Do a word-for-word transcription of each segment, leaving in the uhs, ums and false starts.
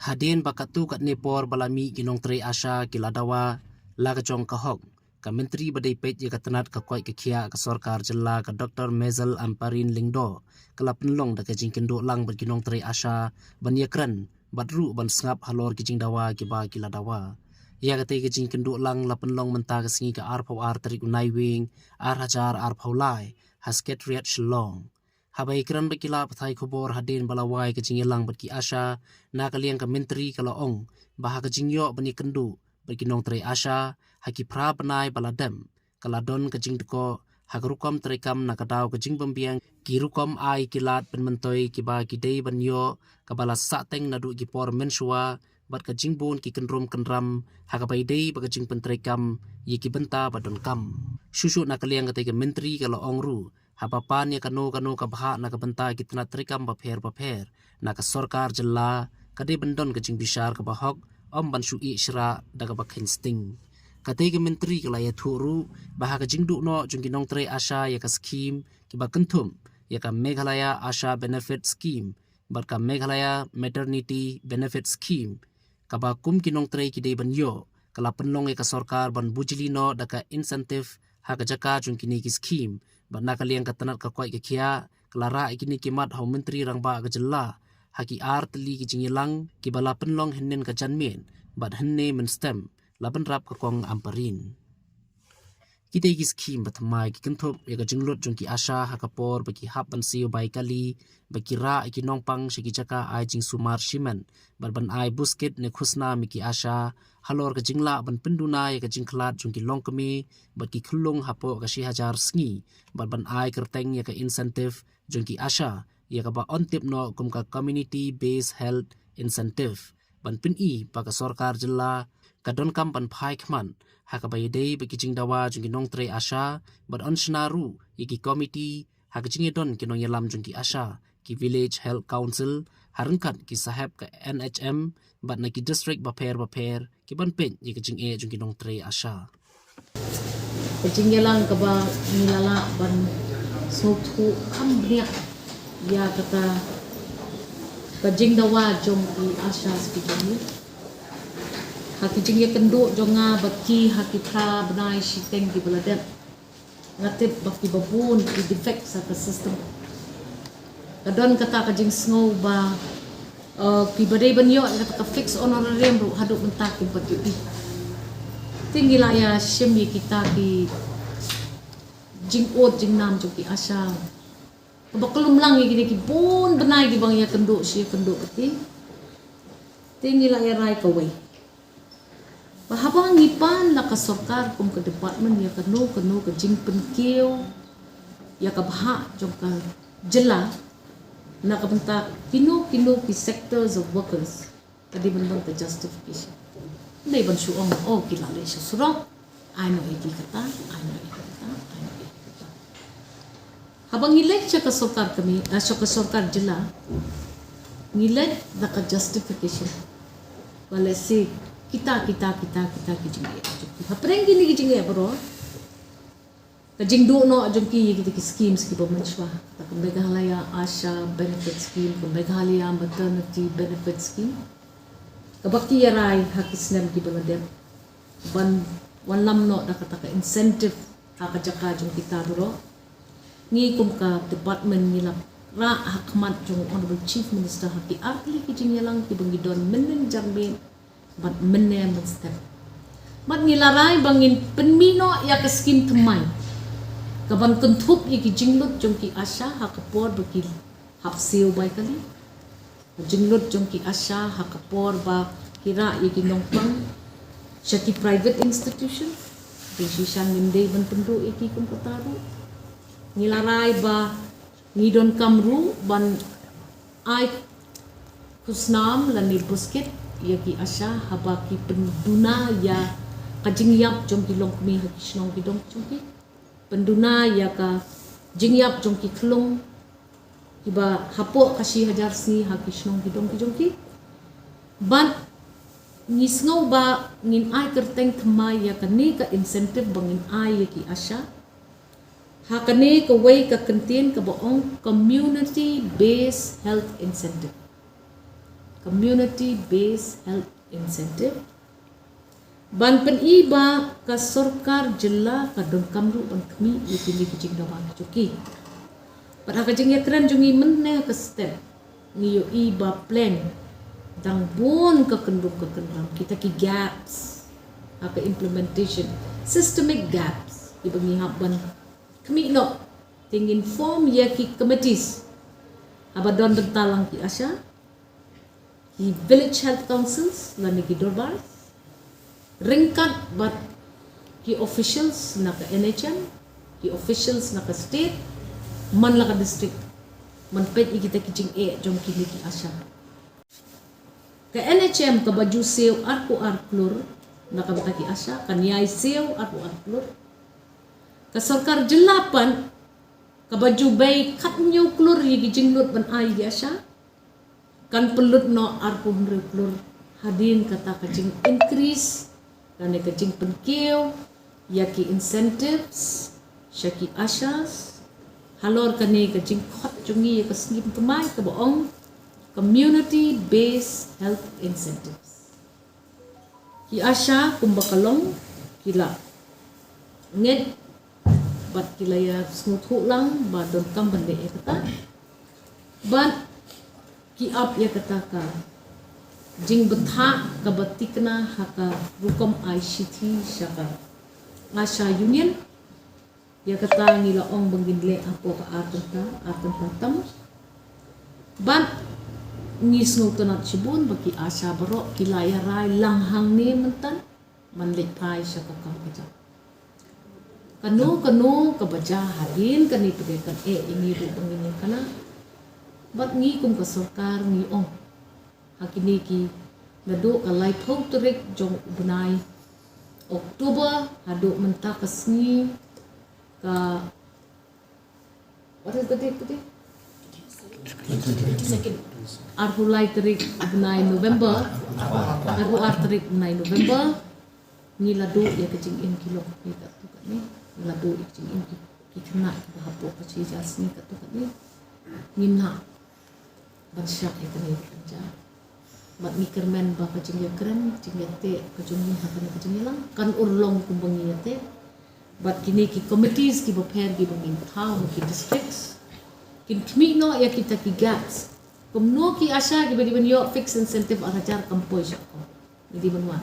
Hadien ba katto katne por ba la mih ki nongtrei ASHA ki la dawa la ka jong ka hok, ka Myntri ba dei peit ïa ka tnat ka koit ka khiah ka sorkar jylla ka Doctor Mazel Ampareen Lyngdoh ka la pynlong da ka jingkynduh lang bad ki nongtrei ASHA ban ïakren bad ruh ban sngap halor ki jingdawa kiba ki la dawa. Ïa katei ka jingkynduh lang la pynlong mynta ka sngi ka arphew ar tarik u Naiwieng ar hajar arphew lai ha Secretariat Shillong. Haba ïakren bad ki lad pathai khubor hadien ba la wai ka jingïalang bad ki ASHA na ka liang ka Myntri ka la ong ba ha ka jingïoh ban ïakynduh bad ki nongtrei ASHA ha ki phra bnai ba la dep, ka la don ka jingdkoh ha ka rukom treikam na ka daw ka jingbymbiang ki rukom ai ki lad pynmyntoi kiba ki dei ban ïoh kaba la sahteng naduh ki por mynshuwa bad ka jingbun ki kynrum kynram ha kaba ïadei bad ka jingpyntreikam ïa ki bynta ba donkam. Shuh shuh na ka liang katei ka Myntri ka la ong ruh haba pan ïa kano kano ka bhah na ka bynta ki tnat treikam bapher bapher na ka sorkar jylla, ka dei ban don ka jingbishar kaba hok, ym ban shu ïeh shrah da kaba kheiñ sting. Katei ka Myntri ka la ïathuh ruh ba ha ka jingduh noh jong ki nongtrei ASHA ïa ka skhim kiba kynthup ïa ka Meghalaya ASHA Benefit Scheme bad ka Meghalaya Maternity Benefit Scheme, kaba kum ki nongtrei ki dei ban ïoh, ka la pynlong ïa ka sorkar ban bujli noh da ka incentive ha ka jaka jong kine ki skhim bad na ka liang ka tnat ka koit ka khiah ka la rah ïa kine ki mat ha u Myntri Rangbah ka jylla ha ki ar tylli ki jingïalang kiba la pynlong hynnin ka janmiet bad hynne mynstep la bynrap ka Kong Ampareen. Kitei ki skhim ba thymmai ki kynthup ïa ka jinglut jong ki ASHA ha ka por ba ki hap ban siew bai kali, ba ki rah ïa ki nongpang sha ki jaka ai jingsumar shimet bad ban ai buskit ne khusnam ïa ki ASHA halor ka jinglah ban pynduna ïa ka jingkhlad jong ki longkmie bad ki khyllung hapoh ka shi hajar sngi bad ban ai kyrteng ïa ka incentive jong ki ASHA ïa kaba yn tip noh kum ka Community Based Health Incentive, ban pyni ba ka sorkar jylla ka donkam ban phai khmat ha kaba ïadei bad ki jingdawa jong ki nongtrei ASHA bad yn shna ruh ïa ki komiti ha ka jingïadon ki nongïalam jong ki ASHA, ki Village Health Council, ha ryngkat ki sahep ka NHM bad na ki district bapher bapher, ki ban peit ïa ka jingeh jong ki nongtrei ASHA. Ka jingïalang kaba ngi la lah ban sngewthuh kham bniah ïa kata ka jingdawa jong ki ASHA sha ki jong ngi. Ha ki jingïakynduh jong nga bad ki ha ki phra bnai shiteng kiba la dep, nga tip ba kiba bun ki defect sha ka system. Ka don kata ka jingsngew ba, eh, kiba dei ban ïoh ïa kata ka fixed honorarium ruh haduh mynta kim pat ïohi. Te ngi la ïa shim ïa kita ki jingud jingnam jong ki ASHA, kaba ka lum lang ïa kine ki bun bnai kiba ngi ïakynduh shi ïakynduh bad ki. Te ngi la ïa rai kawei ba haba ngi pan la ka sorkar kum ka department ïa kano kano ka jingpynkiew ïa ka bhah jong ka jylla na ka bynta kino kino ki sectors of workers, ka dei ban don ka justification. Dei ban shu ong, oh, ki la leh sha surok, ai noh ïa ki kata, ai noh ïa ki kata, ai noh ïa ki kata. Haba ngi leit sha ka sorkar kmie, eh, sha ka sorkar jylla, ngi leit da ka justification ba lehse kita, kita, kita, kita ki jingeh. Hapdeng kine ki jingeh baroh, ka jingduh noh jong ki ïa kita ki schemes kiba mynshuwa, kata ka Meghalaya ASHA Benefit Scheme, ka Meghalaya Maternity Benefit Scheme, kaba ki ïa rai ha ki snem kiba la dep ban wanlam noh da kata ka incentive ha ka jaka jong kita baroh. Ngi kum ka department ngi la rah ha khmat jong u Honorable Chief Minister ha ki ar tylli ki jingïalang kiba ngi don mynhynnin janmiet bad mynne mynstep. Bad ngi la rai ba ngin pynmih noh ïa ka skhim thymmai kaban kynthup ïa ki jinglut jong ki ASHA ha ka por ba ki hap siew bai kali, ka jinglut jong ki ASHA ha ka por ba ki rah ïa ki nongpang sha ki private institution. Jingshisha ngim dei ban pynduh ïa ki kum kata ruh. Ngi la rai ba ngi donkam ruh ban ai khusnam lane buskit ïa ki ASHA haba ki pynduna ïa ka jingïap jong ki longkmie ha ki shnong ki dong jong ki, pynduna ïa ka jingïap jong ki khyllung kiba hapoh ka shi hajar sngi ha ki shnong ki dong ki jong ki. Bad ngi sngew ba ngin ai kyrteng thymmai ïa kane ka incentive ba ngin ai ïa ki ASHA ha kane kawei ka kyntien kaba ong community based health incentive. community based health incentive. Ban pyni ba ka sorkar jylla ka donkam ruh ban khmih ïa kine ki jingdawa ki jong ki. Bad ha ka jingïakren jong ngi mynne ha ka step ngi ïohi ba plan dang bun ka kyndrum ka kyndram, kita ki gaps ha ka implementation, systemic gaps kiba ngi hap ban khmih noh. Te ngin form ïa ki committees haba don bynta lang ki ASHA, ki village health councils lane ki dorbar, ryngkat bad ki officials na ka NHM, ki officials na ka state, man la ka district, man peit ïa kita ki jingeh jong kine ki ASHA. Ka NHM kaba ju siew arphew ar klur na ka bynta ki ASHA, kan ïai siew arphew ar klur. Ka sorkar jylla pat kaba ju bei khathynñiew klur ïa ki jinglut ban ai ïa ki ASHA, kan pynlut noh arphew hynriew klur. Hadien kata ka jing increase lane ka jingpynkiew ïa ki incentives sha ki ASHAs halor kane ka jingkhot jong ngi ïa ka sngi thymmai kaba ong community based health incentives. Ki ASHA kumba ka long ki la ngeit bad ki la ïa sngewthuh lang ba donkam ban leh ïa kata. Bad ki ap ïa kata ka jingbthah kaba thikna ha ka rukom ai shithi sha ka ASHA Union. Ïa kata ngi la ong ba ngin leh hapoh ka ar kynta, ar kynta tam. Bad ngi sngewtynnat shibun ba ki ASHA baroh ki la ïa rai lang hangne mynta ban leit phai sha ka kam ka jam. Kano kano kaba jia hadien kane pat kan eh ïa ngi ruh ba ngin ïa kane. Bad ngi kum ka sorkar ngi ong ha kine ki naduh ka laiphew tarik jong u bnai October haduh mynta ka sngi ka, what is the date today? Arphew lai tarik bnai November, arphew ar tarik bnai November, ngi la duh ïa ka jingim ki lok ngi katto katne, ngi la duh ïa ka jingim ki, ki khynnah kiba hapoh ka shi hajar sngi katto katne, ngim lah ban shah ïa kane ka jingim. Bad ngi kyrmen ba ka jingïakren, jingïateh ka jong ngi ha kane ka jingïalang kan urlong kumba ngi ïateh. Bad kine ki committees kiba pher kiba ngin thaw ha ki districts kin khmih noh ïa kita ki gaps. Kumno ki ASHA kiba dei ban ïoh fixed incentive ar hajar kam poi sha ka, ngi dei ban wad.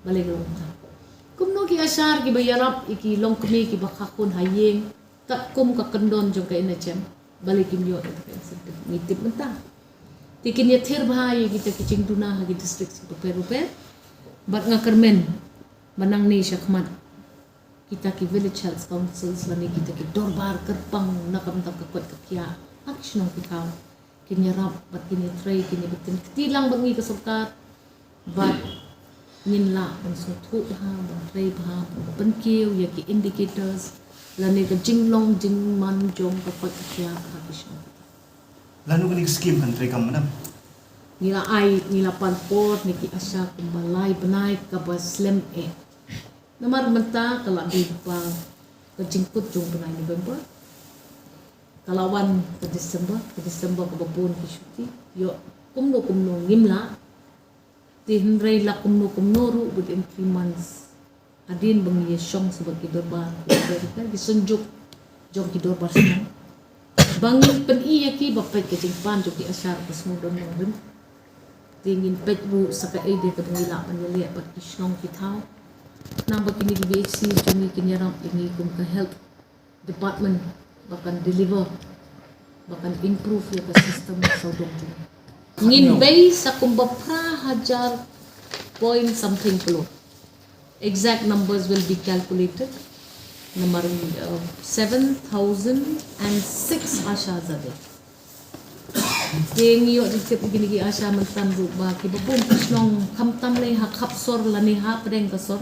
Balei ka long kumta? Kumno ki ASHA kiba ïarap ïa ki longkmie kiba kha khun ha ïing katkum ka kyndon jong ka NHM, balei kim ïoh ïa ka incentive? Ngi tip mynta. Te kin ïathir bha ïa kita ki jingduna ha ki district bapher bapher. Bad nga kyrmen ba nangne shakhmat kita ki village health councils lane kita ki dorbar kyrpang na ka bynta ka koit ka khiah ha ki shnong ki thaw kin ïarap bad kin ïatrei, kin ïabynta kti lang bad ngi ka sorkar. Bad ngin lah ban sngewthuh bha, ban trei bha, ban pynkiew ïa ki indicators lane ka jinglong jingman jong ka koit ka khiah ha ki shnong. Lano kane ka skim kan treikam, madam? Ngi la ai, ngi la pan por na ki ASHA kumba lai bnai kaba slem eh. Namar mynta ka la dei ba ka jingkut jong bnai November. Ka la wan ka December, ka December kaba bun ki shuti. Ïoh kumno kumno ngim lah. Te hynrei la kumno kumno ruh within three months. Hadien ba ngi ïashong sa bad ki dorbar, ki dorbar, ki synjuk jong ki dorbar shnong. Ba ngin pyni ïa ki ba peit ka jingpan jong ki ASHA ka sngewdon nongrim. Te ngin peit ruh sa kaei de kaba ngi lah ban ïaleh bad ki shnong ki thaw. Nang ba kine ki VHC jong ngi kin ïarap ïa ngi kum ka health department ba kan deliver, ba kan improve ïa ka system sawdong jong ngi. Ngin bei sa kumba phra hajar point something klur. Exact numbers will be calculated. Namar, uh, seven thousand and six ASHA za dei. Te ngi ïoh jingtip ïa kine ki ASHA mynta ruh ba kiba bun ki shnong khamtam lei ha khap sor lane ha pdeng ka sor.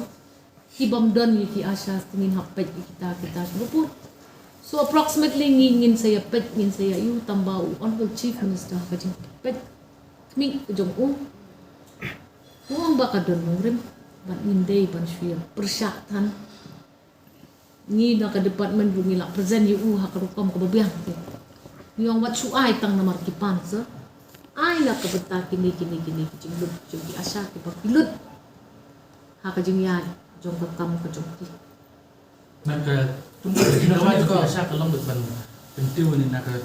Ki bym don ïa ki ASHA, te ngin hap peit ïa kita, kita kiba bun. So approximately ngi, ngin sa ïa peit, ngin sa ïa ïoh tang ba u Honorable Chief Minister ha ka jingpeit khmih ka jong u, u ong ba ka don nongrim, bad ngin dei ban shu ïa pyrshah than. Ngi na ka department ruh ngi la present ïa u ha ka rukom kaba biang te. Ngi ong wat shu ai tang namar ki pan sa. Ai na ka bynta kine, kine, kine ki jinglut jong ki ASHA kiba ki lut ha ka jingïaid jong ka kam ka jong ki. Na ka, tum ka jingïakhana jong ki ASHA ka long ban kyntiew ne na ka,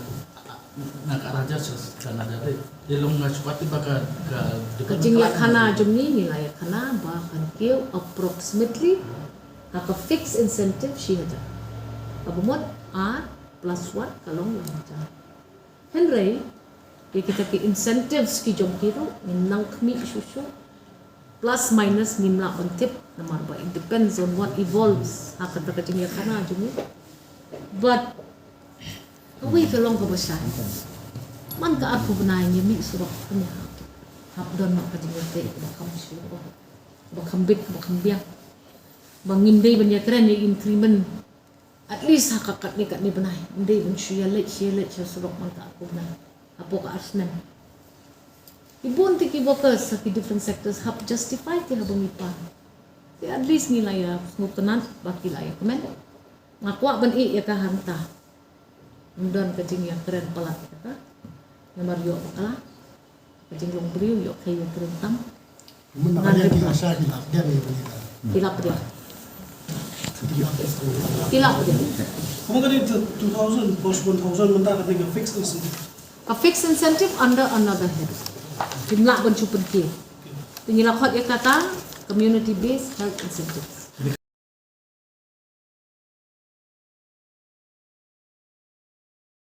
na ka Raja sa ka na ka dei. Dei long nga shu kwah tip ba ka, ka, ka jingïakhana jong ngi, ngi la ïakhana ba kan kiew approximately ha ka fixed incentive shi hajar. Kaba mut ar plus one ka long lai hajar. Hynrei ïa kita ki incentives ki jong ki ruh ngim nang khmih shuh shuh. Plus minus ngim lah ban tip namar ba it depends on what evolves ha kata ka jingïakhana jong ngi. But kawei ka long kaba shai. Man ka arphew bnai ngi mih surok, ngi hap, hap don ka jingïateh ba kham shuh, ba kham bit, ba kham biang. Ba ngim dei ban ïakren ïa increment. At least ha ka katne katne bnai, ym dei ban shu ïaleit, shu ïaleit sha surok man ka arphew bnai hapoh ka ar snem. Ki bun te ki workers ha ki different sectors hap justify te haba ngi pan. Te at least ngi la ïa sngewtynnat ba ki la ïa kmen. Nga kwah ban ïeh ïa ka hangta. Ym don ka jingïakren palat ïa ka. Namar ïoh bakla. Ka jinglong briew ïoh khie ïa kren tam. Mynta ka ïa ki ASHA ki lap dia ni bani ka. Ki lap dia. Ki lap dia. Kumno ka dei two thousand plus one thousand mynta ka dei ka fixed incentive. Ka fixed incentive under another head. Kim lah ban shu pynkiew. Te ngi la khot ïa kata community based health incentives.